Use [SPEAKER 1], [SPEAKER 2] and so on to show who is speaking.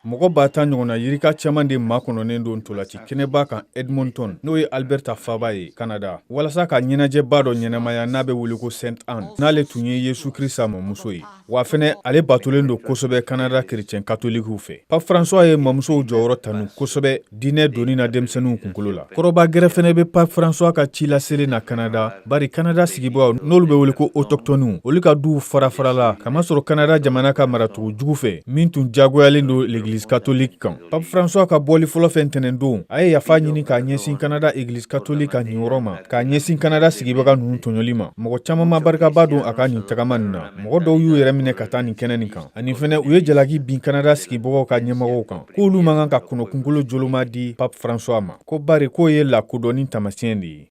[SPEAKER 1] Mɔgɔ 10 000 ɲɔgɔnna yirika caman de makɔnɔnen don ntolaci kɛnɛba kan Edmonton, n'o ye Alberta faaba ye Canada, walasa ka ɲɛnajɛba dɔ ɲɛnamaya n'a bɛ wele ko Saint Anne, n'ale tun ye Yesu Krista mamuso ye. Wa fɛnɛ, ale batolen don kosɛbɛ Canada kerecɛn katolikiw fɛ. Pape François ye mamusow jɔyɔrɔ tanu kosɛbɛ diinɛ donni na denmisɛnninw kunkolo la. Kɔrɔba gɛrɛ fɛnɛ bɛ Pape François ka ci laselen na Canada, bari Canada sigibagaw, n'olu bɛ wele ko autochtones, olu ka duw fara farala kamasɔrɔ Canada jamana ka maratugu jugu fɛ min tun jagoyalen don l'Église catholique kan. Pape François ka bɔli fɔlɔ fɛ ntɛnɛndon, a ye yafa ɲini k'a ɲɛsin Canada Église catholique ka nin yɔrɔ ma, k'a ɲɛsin Canada sigibaga ninnu tɔɲɔli ma. Mɔgɔ caman ma barikaba don a ka nin tagama nin na. Mɔgɔ dɔw y'u yɛrɛ minɛ ka taa nin kɛnɛ nin kan. Ani fɛnɛ, u ye jalaki bin Canada sigibagaw ka ɲɛmɔgɔw kan k'olu man kan ka kɔnɔkunkolo joloma di Pape François ma, ko bari k'o ye lakodɔnni taamasiyɛn de ye.